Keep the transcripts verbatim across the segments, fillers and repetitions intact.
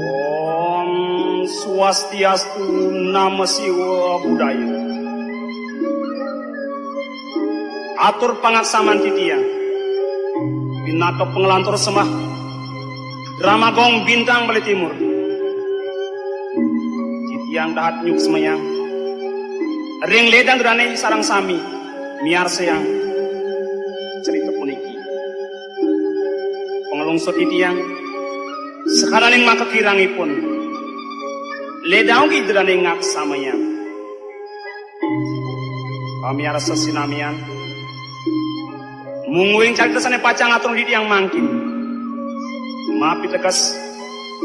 Om Swastiastu, Namo Siwa Budaya. Atur pangaksaman titiang pinaka panglantur sembah Drama Gong Bintang Bali Timur. Titiang dahat nyuksmayang ring ledang dane sareng sami miarsayang cerita puniki. Panglungsur titiang, sakalaning makakirangipun, ledang Ida dane ngaksamayang. Pamiarsa sinamian, mungguing carita sane pacang atur titiang mangkin, mapiteges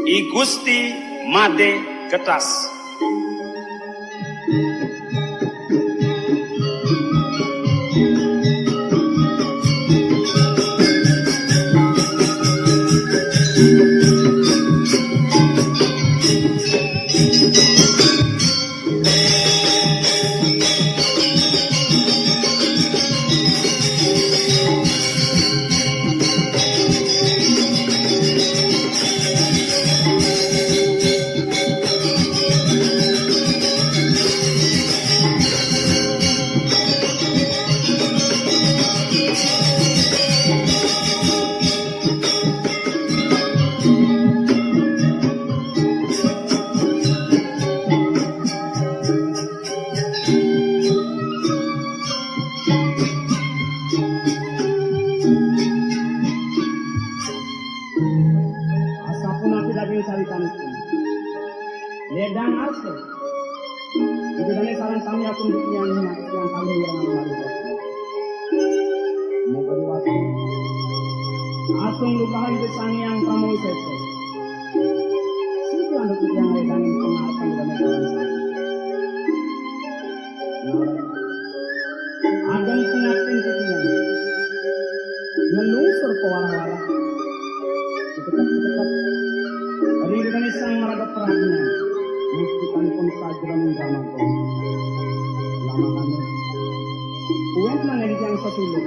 I Gusti Made Getas. Asapunapi daging caritanipun. Ledang arsa. Ida dane sareng sami atur titiang yang kami yang mari. Moga diwasi. Asung lukahan Ida Sang Hyang Pramawisa. Sing landu titiang ledang ing pangarep Ida dane sareng sami. Ageng pangaptin titiang. Nglungsur pawarah-warah. Cekep-cekep. Ring Ida dane Sang Maraga Pradnya. Mustikanipun sajeroning Drama Gong. Lamakane. Uwet maneh titiang sesuluh.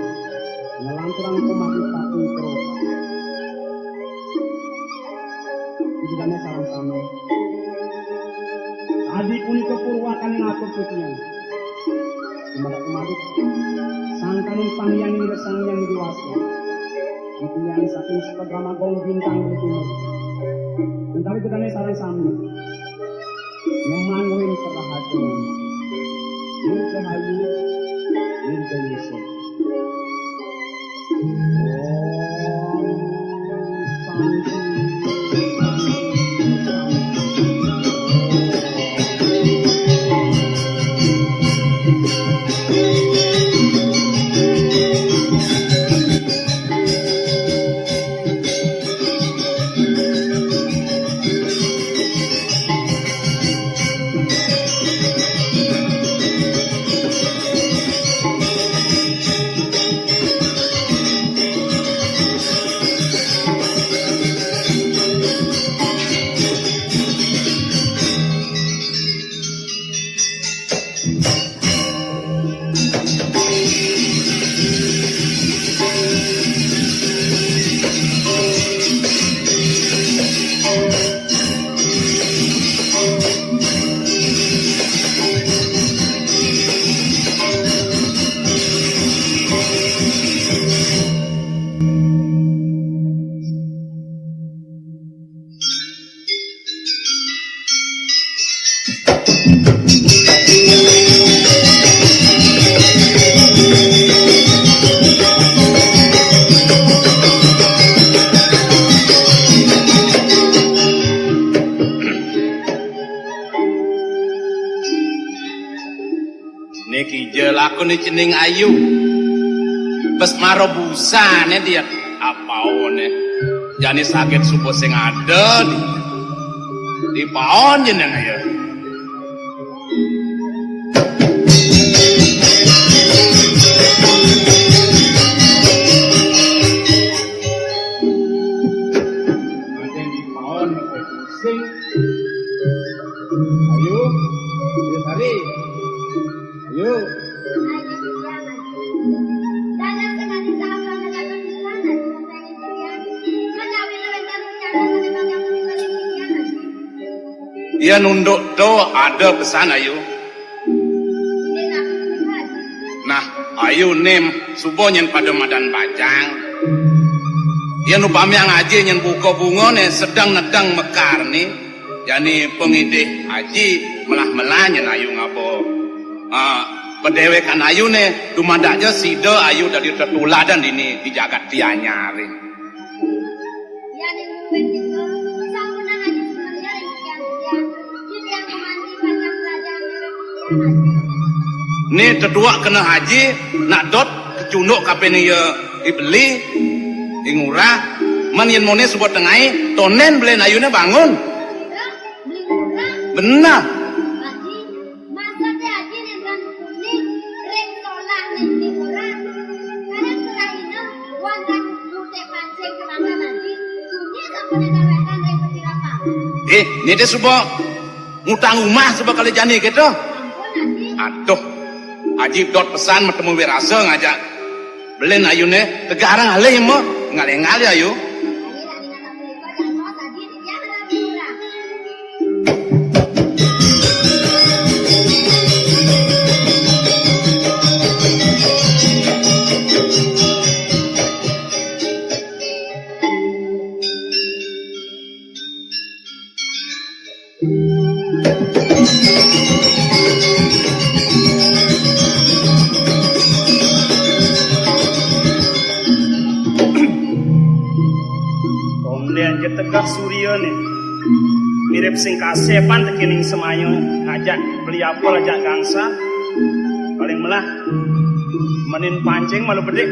Ngelanturang pamati pati kro. Ida dane sareng sami. Adi punika purwakaning atur titiang. Dumadak-dumadik, sangkaning pangyan Ida Sang Hyang Widi Wasa. Titiang saking Sekolah Drama Gong Bintang Bali Timur. Utawi Ida dane sareng sami. Ngemangguing perahajeng. Dirgahayu, dirgayusa. Né cening ayu. Bes mara busane dia apaone. Jani saged suba sing ada di. Dipaon jeneng ayu. Pancen dipaon, sing. Ayu, ayu, Sari. Ayu. Iya nunduk to ada pesan ayu. Nah, ayu nim suba nyen pada madan bajang. Yen upamiang aji nyen buka bungane sedeng nedeng mekar ni, jani pangidih aji melah-melah nyen ayu ngaba. Ah, padewekan ayune dumadak ja sida ayu dadi tetuladan dini di jagat Gianyar. Yan ing luwih nika, sampun aji semeria ring tiang tiang. Titiang pamanti panjang pelajaran ring tiang aji. Ni tetuak kena haji, nak dot kecunduk kape ni ya ibeli, ingurah, man yen mone suba tengai, tonden belen ayune bangun. Ira, beli ira. Benar. Aji, masa te aji nembang kuning, ring solah ning ora. Kadang serahina, wantah Rute pancing kemangga mandi, sunyi sampun ada wetan ring petirapan. Eh, nite suba ngutang umah suba kali jani keto. Ampun, Aji. Aduh, Aji dot pesan matemu wirasa ngajak. Belen ayune, tegarang alih mo, ngalih-ngalih ayu. Aji nak ingat aku lupa, jangan mau tadi, dia ada murah. Tonden ja tegeh suryane. Mirip sing kasepan tekening semaya, ngajak beli apel, ajak gangsal. Paling melah menin pancing malu bedik.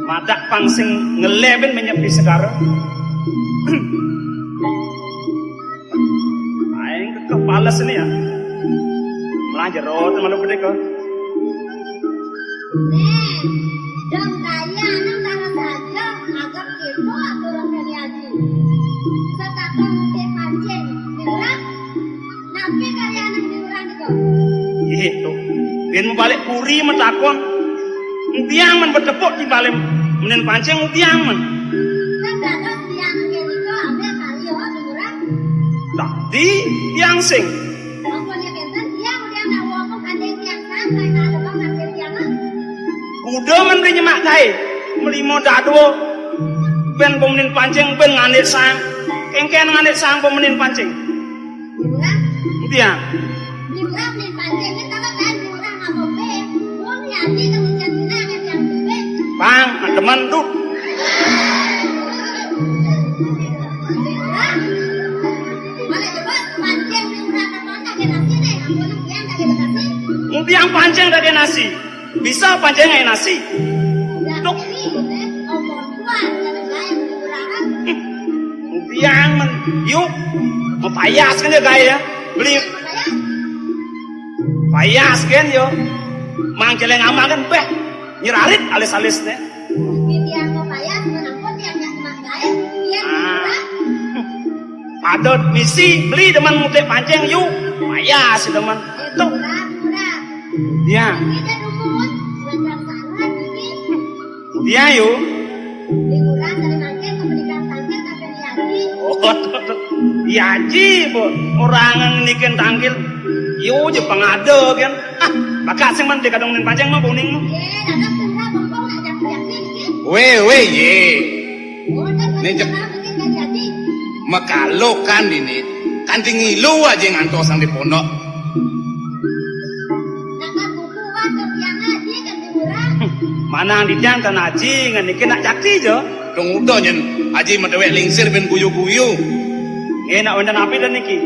Madak pang sing ngelebin menyep di segara. Aing kekeh pales ini ya. Melah jero temen lu gede kok. Nih, dong kaya anak tanah saja, agak kepo aturan dari aji. Setakon mesti pancing, dengar? Napi karya anak di urang itu? Gitu. Bin mau balik puri mentakon. Tiang men betepuk di balik menin pancing tiang men. Kan dados tiang kenika ambil kali ya, Lurah. Tadi tiang sing. Ampun ya, Benten, tiang udah nak ngomong kan tiang kan, saya nak lubang kan tiang. Kuda men ri nyemak gae. Melimo dadua. Ben pemenin pancing, ben ngandik sang. Kengken ngandik sang pemenin pancing. Tiang. Murah nih pancing, ini kalau kan murah apa be? Wong ya di temen jangan ada yang be. Bang, teman tuh. Murah. Mana coba pancing murah apa enggak ada nasi nih? Ampun, yang enggak ada nasi. Tiang pancing ada nasi. Bisa pancing ada nasi. Ya, tuh. Ini, eh, omong tua, ada lain murah. Tiang men, yuk. Mau payas kan ya, gaya. Beli payas kan yo. Mang celeng amal kan beh nyerarit alis-alisnya. Dia mau payas, menakut dia nggak kena gaya. Dia Ah. Padot misi beli demen mutik pancing yuk. Payas si demen. Tuh. Murah, murah. Ya. Ini dia dumun, buat perasaan ini. Ya, yu. Di urang sering mancing ke pendidikan tangkil tapi ni Aji. Oh, tuh, tuh. Iya, Aji, Bu. Orang ngendikin tangkil. Yu, je pengada, kan. Ah, bakal sing men dikadung ning pancing mah kuning. Ye, dadak tunggal bengkong nak jaki-jaki, kan. Weh, weh, ye. Oh, kan Ni cek. Pendidikan tangkil kan jadi. Mekalokan ini. Kanti ngilu aja ngantos sang di pondok. Manang di tiang tan aji ngendikin nak jati jo. Dong uda nyen aji medewek lingsir ben guyu-guyu. Nggih, nak wenten api dan niki.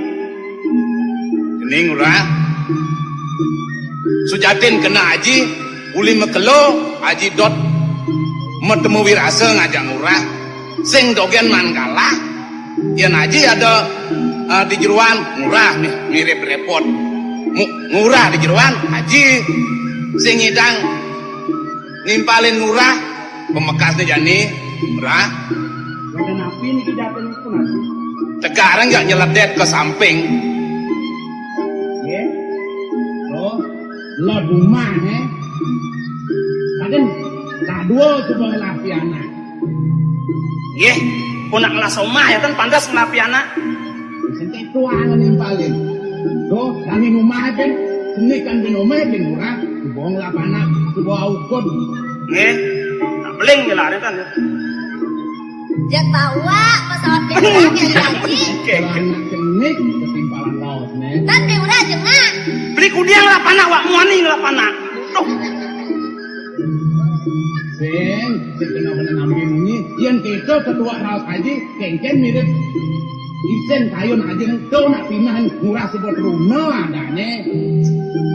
Kening ora? Sujatin kena aji, uli makelo, aji dot matemu wirasa ngajak ngurah, sing dogen maan kalah. Yen aji ada, eh, di jeroan, ngurah mi-, mirip repot. Mu-, ngurah di jeroan, aji sing ngidang nimpalin ngurah, pamekasne jani, ngurah. Wénten napi niki jaten pun, Aji? Tegak reng jak nyeledet ke samping. Nggih. Oh, lod umah, eh. Raden, sadua coba ngelah pianak. Nggih, pun nak ngelah somah ya kan pantes ngelah pianak. Sing tuang nimpalin. Tuh, dangin umah, ben. Seni kan ben omah, ben murah. Coba ngelah panak, coba ukud. Nggih. Nak beling ngelah kan. Jak bawa pesawat Bintang ya, Haji. Oke, oke. Celana cenik, ketimpalan laos, nih. Kan diurah jengah. Beli kudiang lah panak, wak muani lah panak. Tuh. Sing, sing kena-kena nampi munyi. Yen kita ketua raos haji, kengken mirip isin kayun haji, ento nak pinah ngurah sebut runa adane.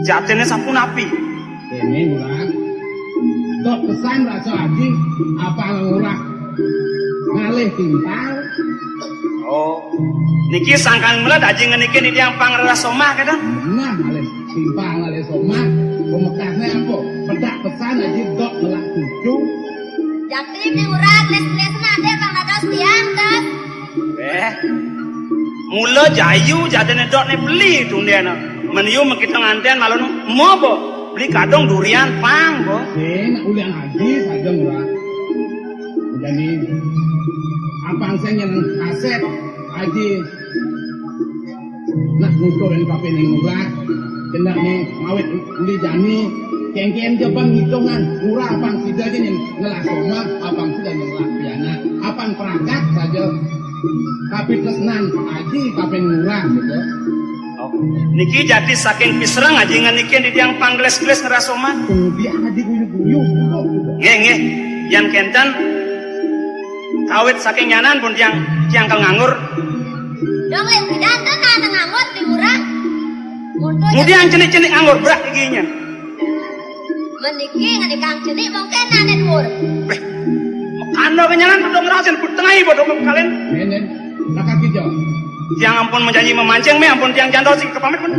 Jatine sampun api. Kene ngurah. Tok pesan rasa haji, apa ngurah ngalih timpal? Oh. Niki sangkan melet aji ngeniki niki yang pang rasa somah, kadang? Nah, ngalih timpal, ngalih somah. Pemekasnya apa? Pedak pesan aji dok melak cucu. Jati di urang, les-les nade pang dados tiang, terus. Eh. Mula jayu jatine dok ne beli tundene. Meniyu mekita nganten malu nu, mo bo. Beli kadung durian pang, bo. Sing, nak ulian haji saja ngurah. Jani, apang sing yang kasep, haji. Nah, ngukur yang kape ning ngurah. Kena ni, ngawet uli jani. Kengken je bang ngitungan. Ngurah apang sida je yang ngelah somah, apang sida yang ngelah pianak. Apang perangkat saja. Tapi tresnan, haji, kape ngurah, gitu. Oh. Niki jati saking pisreng aji ngeniki di tiang pang geles-geles ngelah somah. Kemudian haji guyu-guyu, gitu. Nggih, nggih. Yan kenten, kawit saking nyanan pun tiang, tiang kal nganggur. Dong, lek pidan to nane nganggur di murah. Mutu. Kemudian cenik-cenik nganggur, berak giginya. Meniki ngenikang cenik mungkin nane dhuwur. Beh, anda kenyanan padha ngraos yen pun tengahi padha kalen. Nene, lakak ijo. Tiang ampun menjanji memancing, me ampun tiang jantos sing kepamit pun.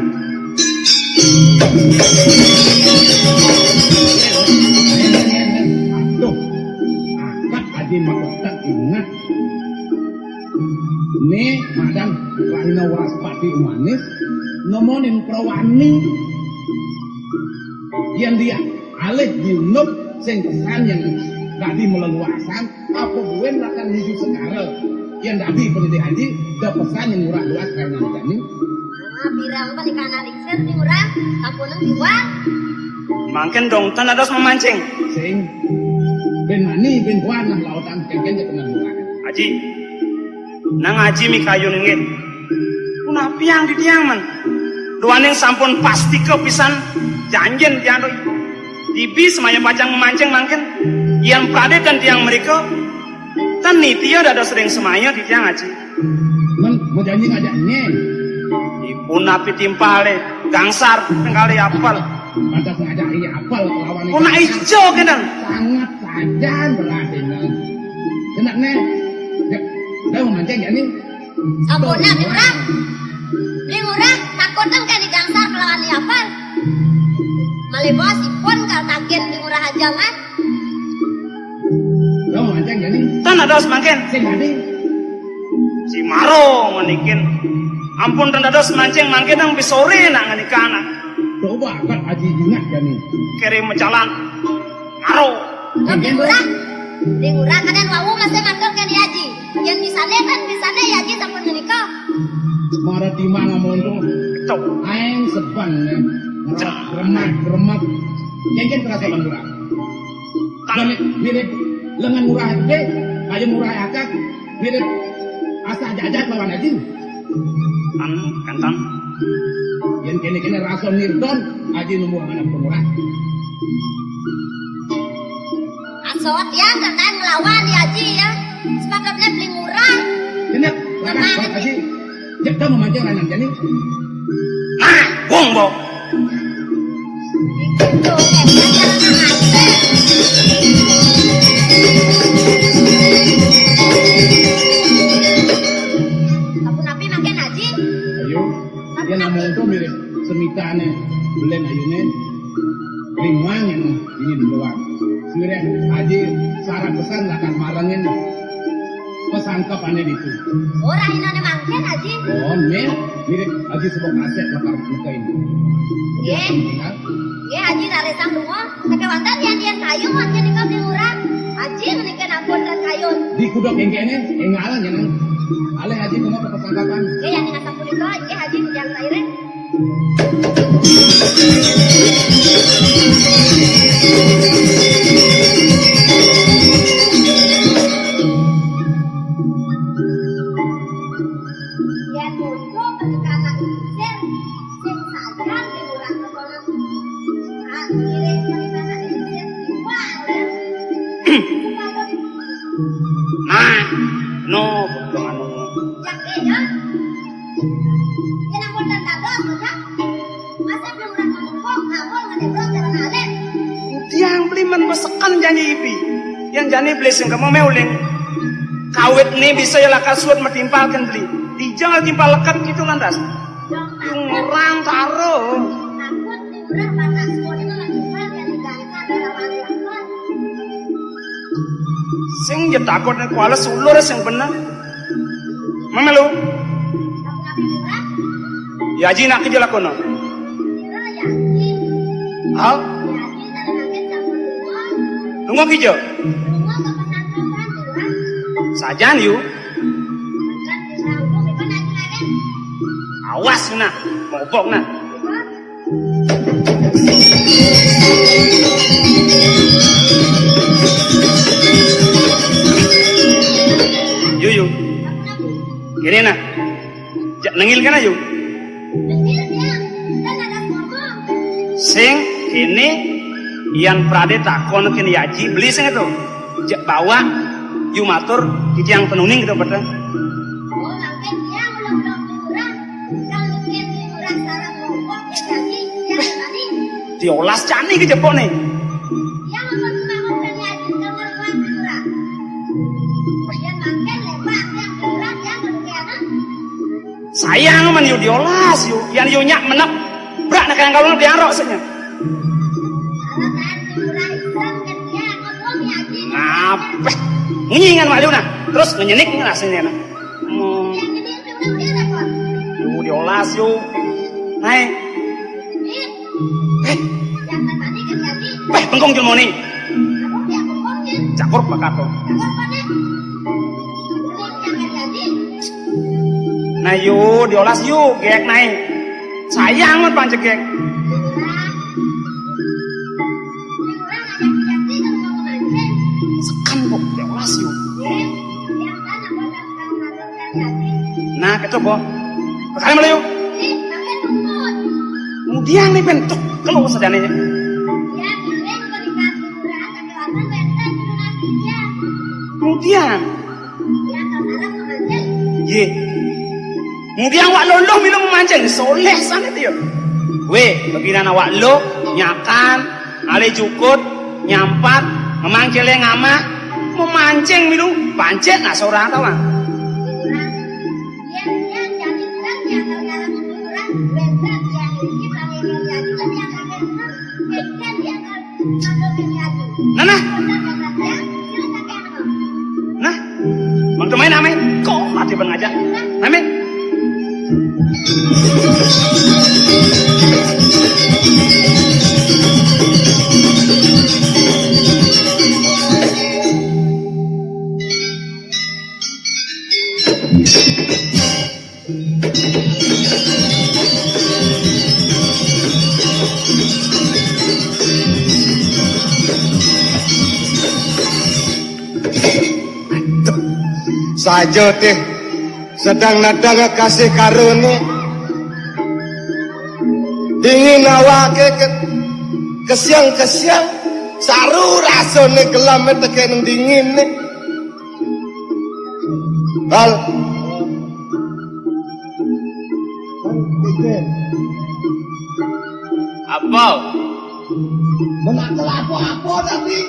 Aduh, akak aji maketek inget. Nih, madang Rahina Wraspati Umanis, nemonin prawani. Yen dia alih diunduk sing pesan yang dadi meleluasan, apa buin akan nuju Segara. Yen dadi peneliti haji, da pesan yang murah luas kainan jani. Ah, pirang balik anak lingsir di murah, sampun diwang. Mangken dong, tan dados memancing. Sing. Ben mani, ben kuat nah lautan, kengken je kena murah. Haji. Nang aji mikayun nggih. Punapi yang di tiang, man? Duaning sampun pastika pisan janjen tiang to. Ibi semaya pacang memancing mangkin. Yan pradé ten tiang mrika, ten nitia dados ring semaya di tiang aji. Men, majanji ngajak nyén. Ipun napi timpalé, gangsar, tengkali apel. Pantas ngajak iya apel lawan. Punak ijo kénten. Sangat sajan berarti, men. Kena né. Ya, udah memancing ya nih. Sampun, Bli Ngurah. Bli Ngurah, takut dong kayak digangsar kelawan Yapar. Malih bos ipun kal tagen Bli Ngurah aja, man. Dong, mancing jadi. Tan ada semangkin. Sing tadi. Si Maro manikin. Ampun tan ada semancing mangkin nang bisore nak ngenikah anak. Coba angkat Aji ingat jani. Kirim jalan. Maro. Tapi murah. Di murah kadén wau masih matur kén Yaji. Yén misalé kan misalé Yaji sampun menika. Mara timang amonto. Cok. Aeng seban né. Remak, remak. Kéngkén kerasa bang murah. Kan mirip lengan murah gedé, kaya murah akak, mirip asah jajak lawan Aji. Kan, kantang. Yén kéné-kéné rasa nirdon, Aji nemu anak murah. Asot yang katakan ngelawan ya Aji ya. Sepatutnya beli murah. Kena, Kemana? Aji. Jek kamu mancing lanang jani. Ah, wong bo. Ampun, api mangkin Aji? Ayu, dia namung to mirip semitane belen ayune. Ring wang yang ingin luar. Sire Aji sareng pesan lakar marengin pesangkepane ditu. Ora inane mangkin, Aji. Oh, ne, mirip Aji sebok asek lakar bukain. Nggih. Nggih, Aji rarisang lunga. Sakewanten yen-yen kayun wonten ing Bli Ngurah. Aji menika nampun ten kayun. Di kudok engkene, engalan ya, Nang. Alih Aji lunga ke pesangkapan. Nggih, yen ngasapunika, nggih, Aji tiyang sairing. Yen muncul ke kamar sir, sing sajan di murah kono. Ah, ngiring mripate sir, wah, ya. Nah, no, betul anu. Yakin, ya? Yen ampun ten dados, ya. Masa belum ora ngomong kok, ngawur ngedebrot jalan alit. Tiang beli men meseken janji ibi. Yang jani beli sing kemo meuling. Kawit ni bisa ya lakar suud metimpal kan beli. Dijang timpal leket gitu lantas. Yung orang taro. Takut ni murah panas kok itu lagi murah yang diganti ada lawan yang kuat. Sing ya takut ni kuala sulur sing bener. Memelu. Ya Aji nak kerja lakono. Hal? Tunggu kerja. Sajan yu. Awas nah, mobok nah. Yu, yu. Kene nah. Jak nengil kene yu. Sing kene yan prade takon kene Yaji beli sing itu. Jak bawa yu matur titiang penuning gitu peteng. Diolas jani ke jepok nih. Sayang man yu diolas yu, yan yu nyak menep. Brak nak yang kalau diarok senya. Ngapa? Ngingan mak yu nah. Terus ngenyenik rasanya nah. Hmm. Yu diolas yu. Naik. Eh. Beh, bengkong jelmone. Cakur pakato. Nah, yu, diolas yu, gek nae. Sayang men pancen gek. Sekan kok diolas yu. Nah, kecoba. Kali melayu. Kemudian nih bentuk kalau sadane. Kemudian. Ye. Kemudian awak lolo milu memancing, soleh sana dia. Weh, bagian awak lo nyakan, ale jukut, nyampat, ngemang celeng ama, memancing milu, pancet nah seorang tawang. Nah, nah. Nah, bang kemain ame. Kok mati bang aja. Ame. Saja teh sedang nadang kasih karone. Dingin awake ke, kesiang-kesiang saru rasane gelam tekene dingin nih. Bal. Apa? Mena kelapa apa tadi?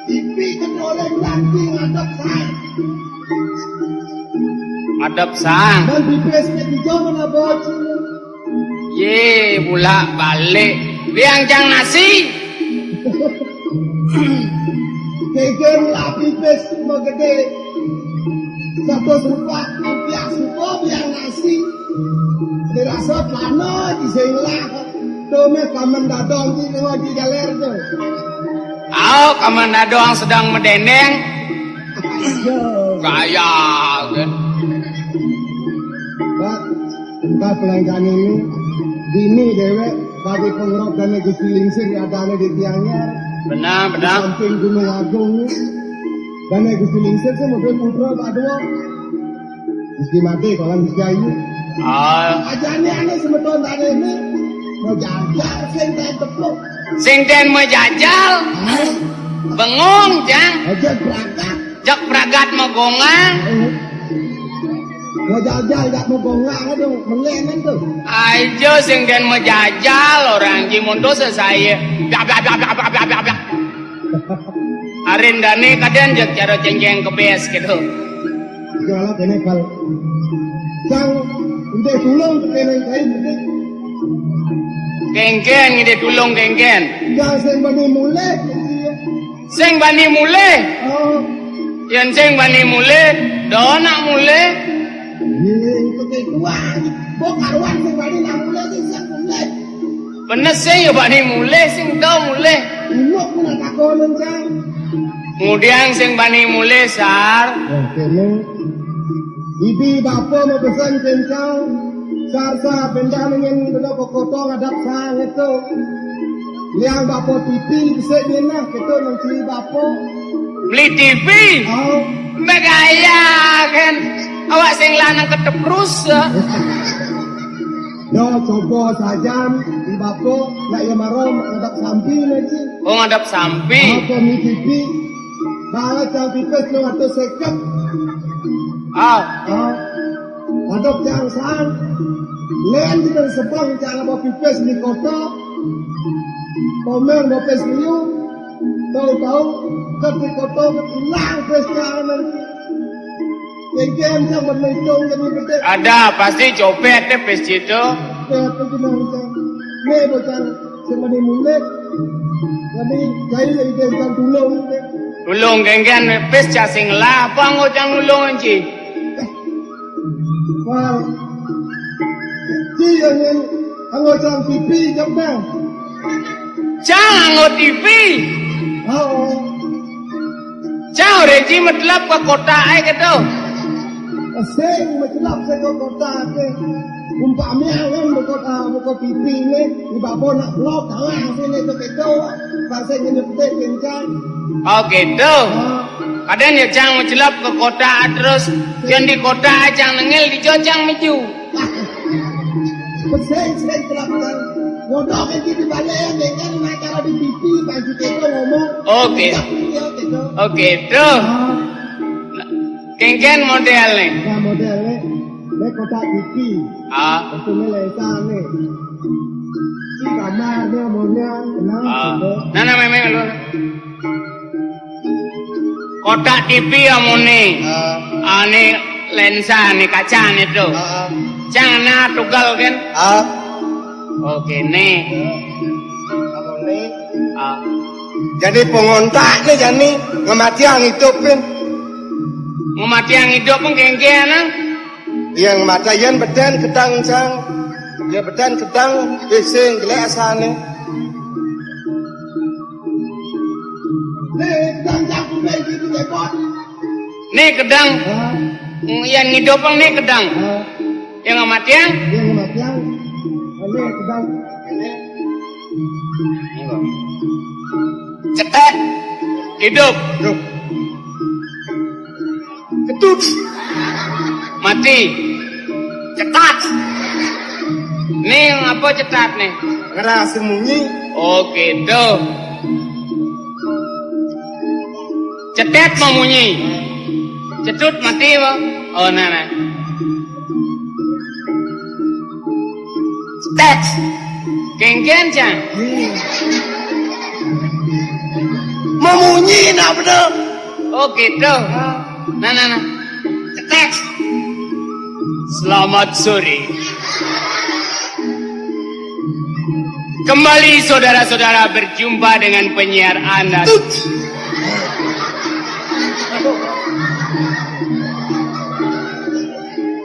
Pipi kedoleng nanti ngadep sang. Ngadep sang. Dan pipis ketiga mana bocil? Ye, bulak balik. Biang jang nasi. Geger lah pipis megede. Satu serupa, piak suko biang nasi. Dirasa tanah di sing lah. Tuh meh paman dadong di lewat di galer tuh. Au, kaman dadong sedang medendeng. Gaya, kan? Pak, entah pelanggan ini, dini dewek, bagi pengerok dan Gusti Lingsir adanya di tiangnya. Benar, benar. Samping Gunung Agung. Dan Gusti Lingsir sih mungkin putra Pak Dua. Gusti mati, kalau Gusti Ayu. Ah. Ajane ane semeton tadi ini mau jajar sing kayak tepuk. Sing den mau jajal. Hah? Bengong, Jang. Aja berangkat. Jak pragat mau gongang. Eh. Mau jajal, jak mau gongang, aduh, mengengan tuh. Aja sing den mau jajal, orang jimun dosa saya. Bla, bla, bla. Arin dane kaden jak cara cengkeng kebes gitu. Jualan ini kalau sang udah tulung tuh kena kain gitu. Kengken, ngide tulung kengken. Yang sing bani mulai gitu ya. Sing bani mulih. Oh. Yen sing bani mulih, do nak mulih. Ini itu kayak tua. Kok karuan sing bani nak mulai sih sing mulai. Bener sing ya bani mulih, sing do mulih. Uluk nak takonin sang. Ngudiang sing bani mulih, Sar. Wah, kene. Ibi bapa mau pesan kencang. Sar-sar benda nengin benda kokoto ngadap sang itu. Liang bapa T V bisa dia nah kita nang cili bapa. Beli T V. Oh. Begaya kan. Awak sing lanang keteprus. Yo coba saja di bapa nak ya marom ngadap sampi lagi. Oh, ngadap sampi. Apa ni T V? Kalau sampi pes lo atau sekep. Ah. Ah. Padok jang sang. Len dengan sebang jang apa pipis di kota. Komen bapis liu. Tahu-tahu ke di kota hilang pes jang nanti. Kengken jang bermecong jadi betul. Ada, pasti copet deh pes itu. Ya, itu bilang jang. Ni bocah semani mulik. Jadi jai lagi dia jang tulung. Tulung kengken pes cak sing lah, apa ngocang tulung anci? Wah. Ci yang yang anggo sang pipi jam dah. Cang anggo T V. Oh. Cang ore ci metlap ke kotak ae gitu. Sing metlap sing ke kotak ke. Umpamane kan buka buka T V ni, di babo nak blok kalah sini tu gitu. Pasal ini petik kencang. Oh gitu. Oh. Kadang ya cang metlap ke kotak terus yang di kotak cang nengel di cang meju. Sing sing kelap kan. Ngodok iki di balik ya kan nak cara di T V pas kita ngomong. Oke. Iya gitu. Oke, tuh. Ah. Kengken model nih. Nah, model nih. Ini kotak T V. Ah. Itu nih lensa nih. Kamar dia maunya kenal. Ah. Gitu. Nah, nah, memang lu. Kotak T V amune. Ah. Ane lensa ne kaca ne to. Ah, ah. Cang na tugal kan? Ah. Oke ne. Amune. Ah. Jadi pengontak ne jani ngematiang hidup kan? Ngematiang hidup pun kengke ana. Yang mata yang beden kedang sang. Ya beden kedang ising gelek asane. Ni, dang jaku dai gitu lepot. Ni kedang. Ha? Yang ngidup ni kedang. Ha? Yang matiang? Yang matiang. Ni kedang. Cetek. Hidup. Hidup. Ketut. Mati. Cetat. Nih apa cetat nih? Ngerasa munyi. Oh gitu. Cetet mau munyi. Cetut mati apa? Oh nah nah. Cetet. Kengken cang. Memunyi nak betul. Oh gitu. Nah, nah, nah. Cetek. Selamat sore. Kembali saudara-saudara berjumpa dengan penyiar Anda. Tut.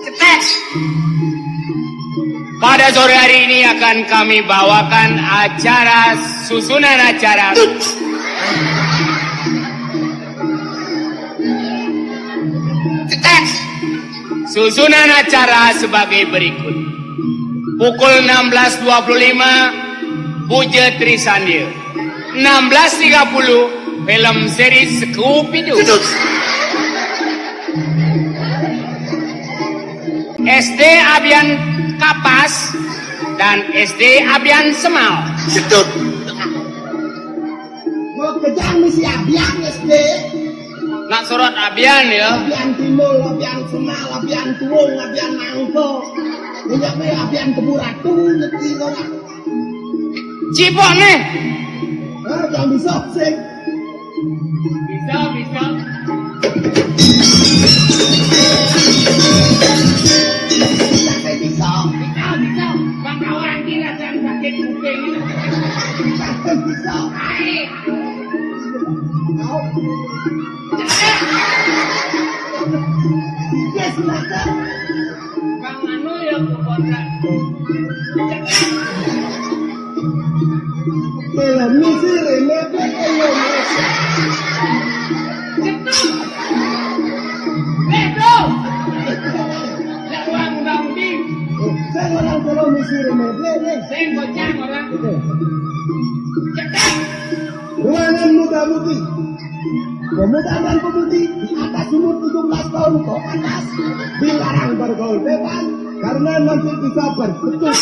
Cetek. Pada sore hari ini akan kami bawakan acara, susunan acara. Tut. Cetek. Susunan acara sebagai berikut. Pukul enam belas dua puluh lima, Puja Trisandya. Enam belas tiga puluh, film series Scooby-Doo. Tut. S D Abian Kapas dan S D Abian Semal. Tut. Mau kejang misi Abian S D. Nak sorot Abian ya. Abian Timur, Abian Semal, Abian Tuung, Abian Nangko. Ini apa ya, Abian Kebun Ratu, ngerti orang. Cipok nih. Ah, jangan bisa sih. Bisa, bisa. Bisa, bisa. Bisa, bisa. Bang kawan kira saya sakit kuping. Bisa, bisa. Ayo. Bang Manu ya, bukan. Belum misi remeh, belum misi. Betul. Saya orang belum misi remeh, belum. Saya bocah orang. Betul. Cepat. Ruangan muda-mudi. Pemuda dan pemudi di atas umur tujuh belas tahun ke atas dilarang bergaul bebas karena nanti bisa bercetus.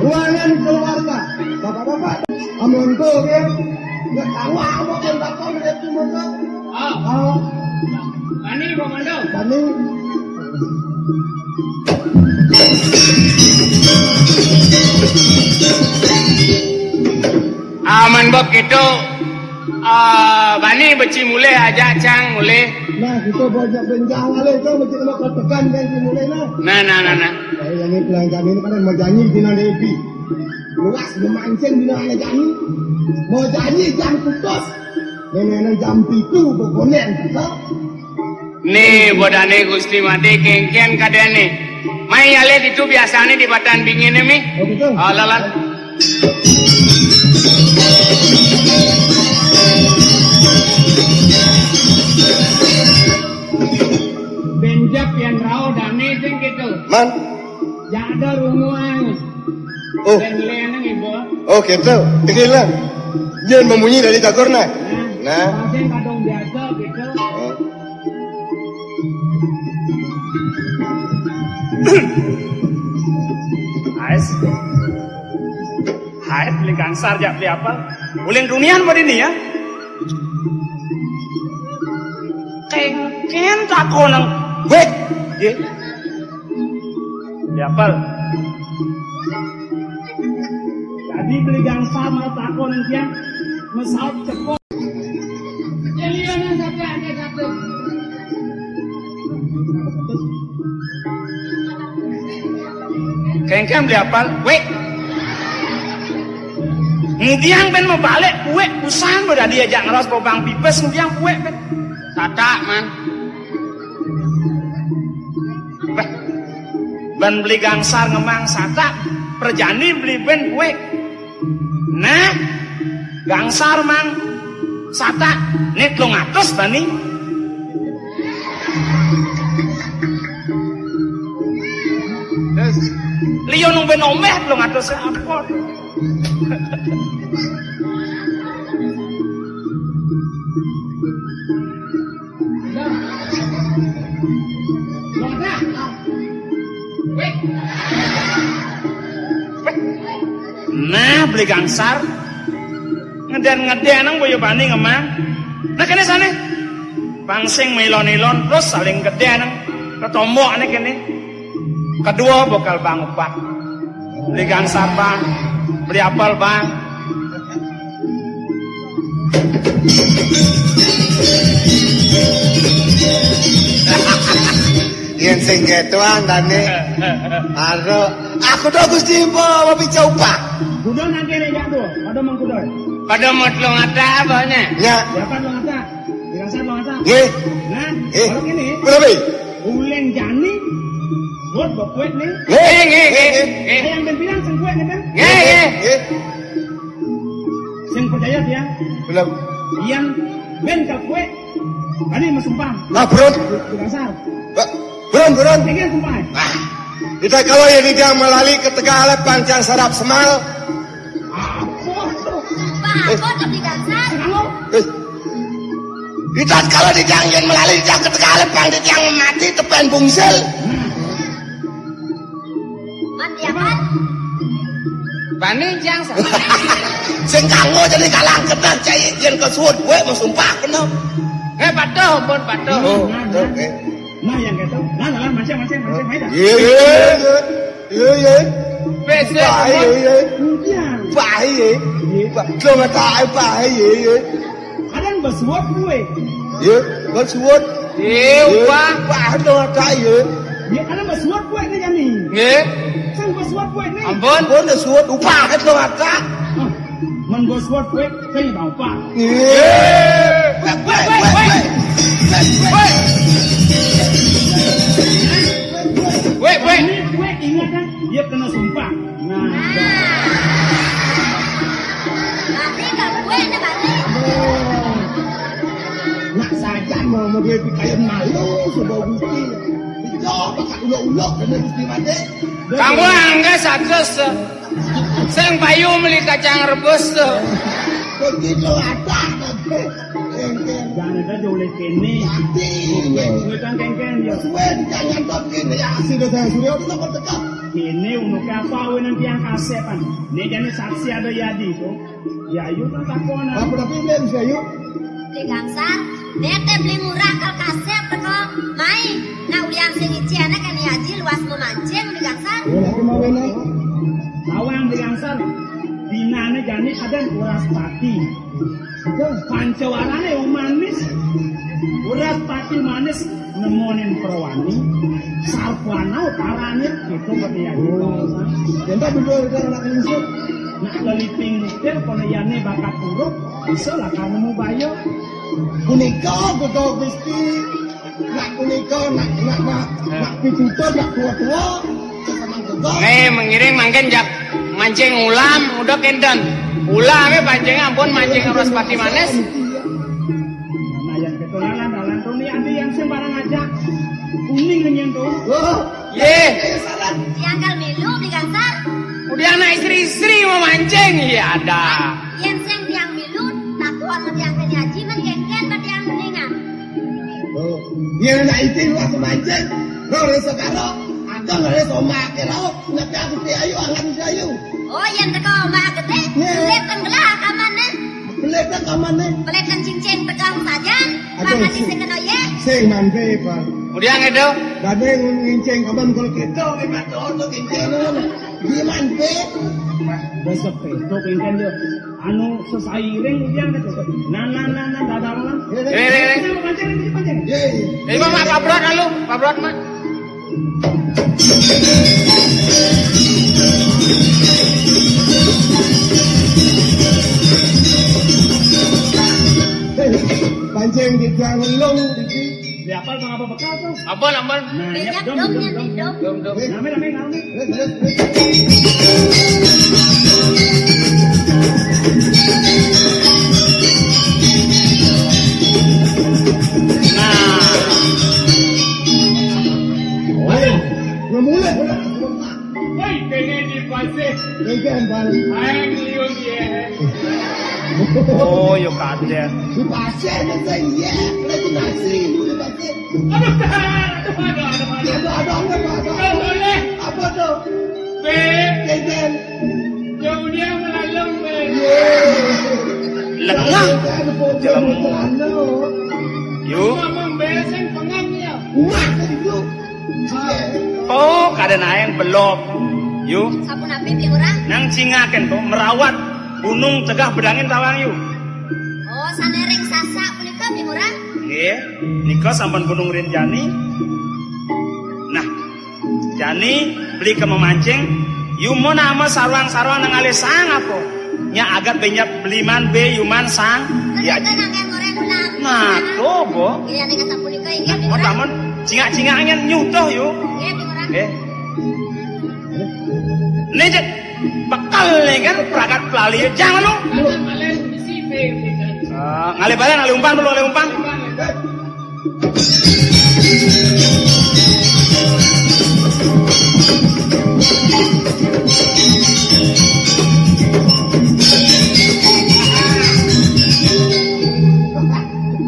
Ruangan keluarga, bapak-bapak, amonto ya, nggak tahu apa kan bapak udah cuma tahu. Ah. Ah. Bani, Komando. Bani. Aman Bob gitu. Ah, Bani beci mulih aja cang mulih. Nah, kita banyak benjang kali itu, beci kena tekan dan mulih nah. Nah, nah, nah, nah. Saya yang ini pelanggan ini kan mau janji dina Devi. Luas memancing dina anak janji. Mau janji jam putus. Nenek jam pitu begonen. Nih, bodane Gusti mati kengken kadene. Mai alih itu biasane di batan bingine mi. Oh, betul. Oh, lalan. Benjak yang rao dane sing gitu. Man. Jada runguan. Oh. Dan lenang ibu. Oh, gitu. Dengar lah. Jangan memunyi dari takorna. Nah. Nah. Pasien kadang biasa gitu. Oh. Ais. Hai, beli gangsar jak beli apa? Uling dunian mau ini ya? Kengken takonang. Weh. Ye. Beli apa? Jadi beli gangsar mau takonang dia. Mesal cepot. Kengken beli apal? Wek. Ngudiang ben mebalik, wek, usahan udah diajak ngeros pobang pipes, ngudiang wek ben. Tatak, man. Beh, ben beli gangsar ngemang satak, perjani beli ben wek. Nah, gangsar mang satak, nih telung atus bani. Terus, liyo nung ben ombeh telung atus apa? Nah, beli gangsar. Ngeden-ngeden nang boyo bani ngemang. Nah, kene sane. Pangsing melon-elon terus saling gede nang ketombok ane kene. Kedua bakal bang upah. Beli gangsar, Bang. Beli apel, Bang. Yén sing kétoan, Dani. Aro, aku to Gusti Mbok, wapi coba. Kuda nang kéné jatuh, pada mengkuda. Pada mau telung ata abahnya. Ya. Siapa telung ata? Dirasa telung ata. Nggih. Nah, eh, kalau ini. Kenapa? Uling jani, buat bekuet nih. Nggih, nggih, nggih, nggih. Nggih. Yang ben bilang sing kuat nih, Ben. Nggih, nggih. Nggih. Sing percaya dia. Belum. Yang ben ka kuat. Tadi mau sumpah. Ah, belum. Dirasa. Ba-, belum, belum. Ini sumpah. Ah. Kita kalau ya tidak melalui ketegalan pancang sarap semal. Apa tuh? Apa tuh di dasar? Eh. Di tatkala titiang yén melali titiang ketegal pang titiang mati tepen bungsil. Mati apa? Bani jang sa. Sing kanggo jadi kalang ketek cai yén kesuwut kowe mau sumpah kena. Eh, patuh, pun patuh. Oh, oke. Nah, yang gitu. Nah, nah, mancing, mancing, mancing, main dah. Iya, iya, iya. Iya, iya. Besok. Baik, iya, iya. Iya. Baik, iya. Iya. Ba-, lo nggak tahu, baik, iya, iya. Ada yang bersuap gue. Iya, bersuap. Iya, Pak. Pak, lo nggak tahu, iya. Iya, ada yang bersuap gue ini, Jani. Iya. Kan bersuap gue ini. Ampun. Ampun, bersuap. Upah, kan lo nggak tahu. Hah. Men bos wot kowe sing tau, Pak. Wéh, wéh, wéh, wéh. Wéh, wéh. Ini kowe ingat kan? Dia kena sumpah. Nah. Berarti enggak gue ada balik. Nak saja mau mau dia pikayan malu sudah Gusti. Dijawab pakai ulok-ulok kena Gusti mati. Kanggo angga satus. Sing payu meli kacang rebus tuh. Begitu ada, tapi. Jangan ada joleh kene. Mati. Ini kan kengken ya. Suwe jangan top kene ya, sudah saya sudah, udah mau tekap. Ini untuk apa awe nanti yang kasepan? Ini jadi saksi ada Yadi tuh. Ya, ayo kan takonan. Apa tapi belum saya yuk. Beli Gangsar, nek té beli murah kal kasép teko. Mai, nak uliang sing ici anak kan Haji luas memancing Beli Gangsar. Boleh kemawin, eh? Lawang Beli Gangsar. Dinane jani ada Wraspati. Pancawarane wong manis. Wraspati manis nemonin perwani. Sarpana utarane itu berarti ya. Kita berdua udah anak musuh. Nak leliping mikir kono yane bakat huruf, iso lah kamu mau bayo. Punika Gusti. Nak punika nak, nak, nak, nak pitutur, nak tua-tua. Nih, mengiring mangkin jak mancing ulam, udah kenten. Ulam ya pancing ampun mancing Wraspati manis. Nah, yang ketulangan dalam tuni andi yang sembarang aja. Kuning nyen tuh. Ye. Tiang kal milu Beli Gangsar. Udah anak istri-istri mau mancing, iya ada. Yen sing tiang milu, tak kuat tiang kene Haji men kengken tiang mendingan. Oh, yen anak istri luas mancing, lo reso karo, agak lo reso make lo, nanti aku ti ayu angan si ayu. Oh, yen teko omah gede, Ye. Sulit tenggelam kamane. Pelit kan kamane? Pelit kan cincin tegang saja. Aduh, makan di sing-, sekena ye. Sing mandi, Pak. Udah ngedo. Dane ngincing kapan kalau kita, enak tuh untuk cincin. Dia mandi. Besok besok cincin dia. Anu sesairing dia gitu. Nah, nah, nah, nah, dadah, dadah. Eh, eh, eh. Kita mau pancing, kita pancing. Ye. Eh, Mak, Pak Brot, halo, Pak Brot, Mak. Pancing di tiang lung, di sini. Di apa, Bang, apa bekal tuh? Ampun, ampun. Nah, ya, dom, dom, dom, dom, dom. Dom, dom. Rame, rame, rame. Nah. Woi, belum mulai. Woi, kene di pasir. Kene, Bang. Ayo, liun, ya. Oh, yo kadek. Di pasir, ngeteh, ya. Lagi nasi, di pasir. Aduh, aduh, aduh, aduh, aduh. Aduh, aduh, aduh, aduh. Nggak boleh. Apa tuh? Be. Kene. Jauh dia melalung, be. Ye. Lengah. Kene, kene, kene, kene. Yuk. Ngomong beres yang pengen ya. Wah, itu. Oh, kada naeng belok. Yu. Sapunapi, Bli Ngurah? Nang cingaken to merawat gunung cegah bedangin tawang, Yu. Oh, sané ring Sasak punika, Bli Ngurah? Nggih, nika sampun Gunung Rinjani. Nah, jani beli ka mamancing, Yu mun nama sarwang-sarwang nang ngalih sang apa? Nya agat benyap beliman be Yuman sang. Iya, Yu. Nang yang goreng ulam. Nah, to, Bo. Iya, ning sapunika inggih, Bli Ngurah. Tamun cingak-cingak nyen nyutuh, Yu. Nggih, Bli Ngurah. Nggih. Né cek bekel né kan pragat pelali. Jangan lu. Ah, ngalih balen, ngalih umpan dulu, ngalih umpan.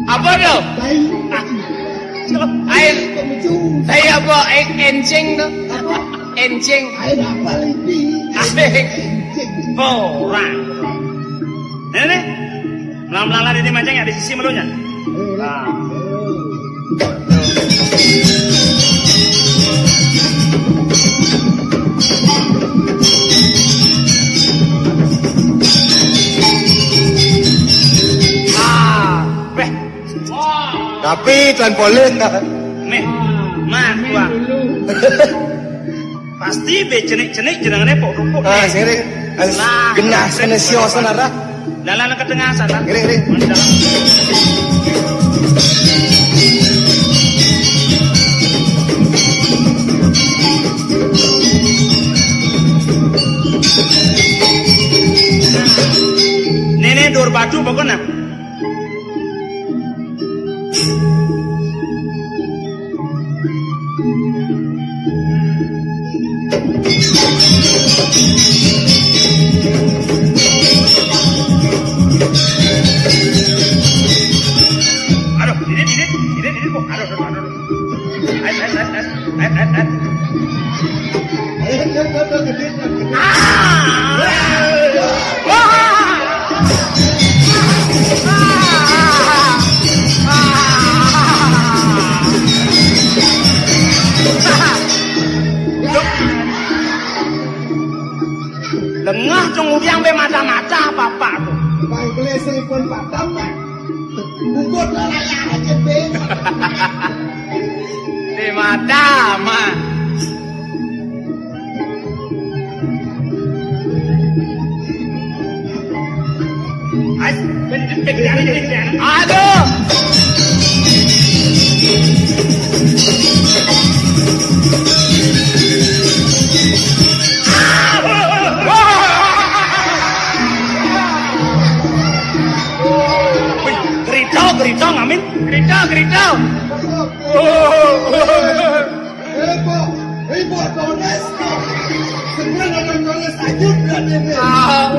Apa to? Air. Saya apa? Air encing to. Encing. Air apa lagi? Air. Oh, orang. Ini nih. Melang-melang ini mancing ya di sisi melunya. Nah. Ah, beh. Tapi tan boleh. Nih, mah gua. Pasti be cenik-cenik jenengane pok rupuk. Ah, sing ring. Lah, genah sene sio sanara. Dalan ke tengah sana. Ring, ring. Nene dur batu pokoknya. Aduh, ini, ini, ini, ini kok. Aduh, aduh, aduh. Ayo, ayo, ayo, ayo. Ayo, ayo, ayo. Lengah cung udiang be mata-mata bapak tuh. Bang Keleser pun patah, Pak. Bungkut lah layar aja, Be. Di mata, mah. Aduh. Wih, gerita, gerita, ngamin. Gerita, gerita. Oh. Ibu, ibu Torres. Sebenarnya ada Torres lanjut berarti ini. Ah.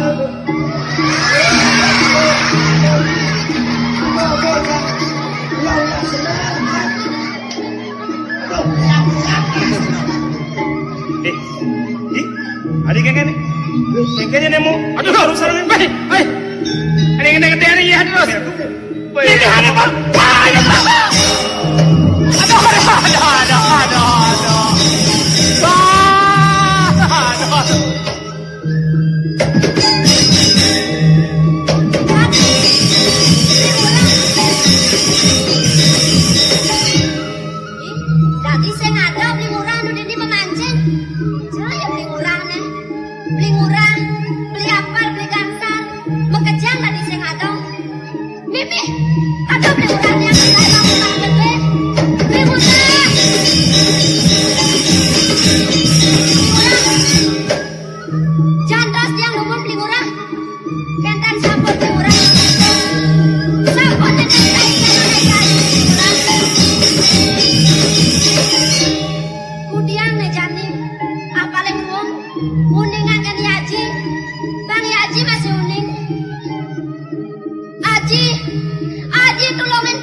Eh, ih, ada kengke nih. Kengkenya nemu. Aduh, harus sarung. Hei, hei. Ada yang gede-gede nih, ya, terus. Ini ada, Bang. Aduh, aduh, aduh, aduh, aduh, aduh. Wah, aduh, aduh. Ih, dadi sing ada Bli Ngurah nu dini memancing. Jaya Bli Ngurah nih. Bli Ngurah, Bli Apal, Bli Gangsal. Makejang dadi sing ada. Mimih, ada Bli Ngurah nih, aku nggak mau banget, Bli. Bli Ngurah. Bli Ngurah. Jantos tiang nuwun Bli Ngurah. Kenten sampun Bli Ngurah. Sampun nenten kainten menawi Bli Ngurah. Kudiang ne jani. Ah, paling wong uningaken Yaji. Bang Yaji masih uning. Aji, Aji tulungin